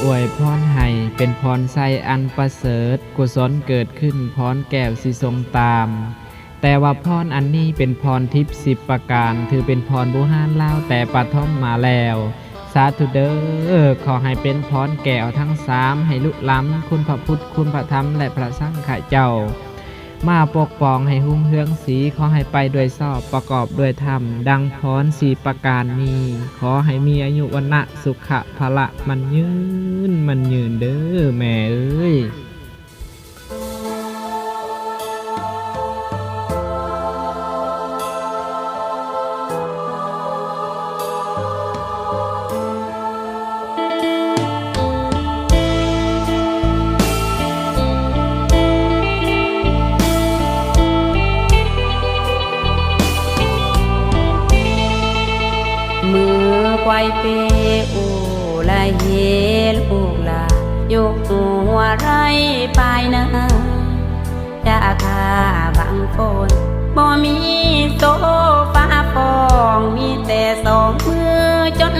ອວຍພອນໃຫ້ເປັນພອນໄຊອັນປະເສີດ, ກຸສົນເກີດຂຶ້ນພອນແກ້ວຊິຊົງຕາມ. ແຕ່ວ່າພອນອັນນີ້ເປັນພອນທິບສິບປະການ, ຖືເປັນພອນບູຮານລາວແຕ່ປະຖົມມາແລ້ວ. ສາທຸເດີ້, ຂໍໃຫ້ເປັນພອນແກ້ວທັງສາມ ໃຫ້ລຸລ້ຳຄຸນພະພຸດ, ຄຸນພະທຳ ແລະ ພະສັງຄະເຈົ້າ. ມາປົກປ້ອງໃຫ້ຮຸ່ງເຮືອງສີ, ຂໍໃຫ້ໄປດ້ວຍຊອບ, ປະກອບດ້ວຍທຳ, ດັ່ງພອນສີ່ປະການນີ້. ຂໍໃຫ້ມີອາຍຸວັນນະສຸຂະພະລະໝັ້ນຍືນ, ໝັ້ນຍືນເດີ້ແມ່ເອີຍ. ເມື່ອຄວາຍເປອູລະເຮ ລູກຫຼານຢູ່ຫົວໄຮ່ປາຍນາ ຈາກຂ້າບາງຄົນ ບໍ່ມີໂຕຟ້າຟອງ ມີແຕ່ສອງມືຈົນ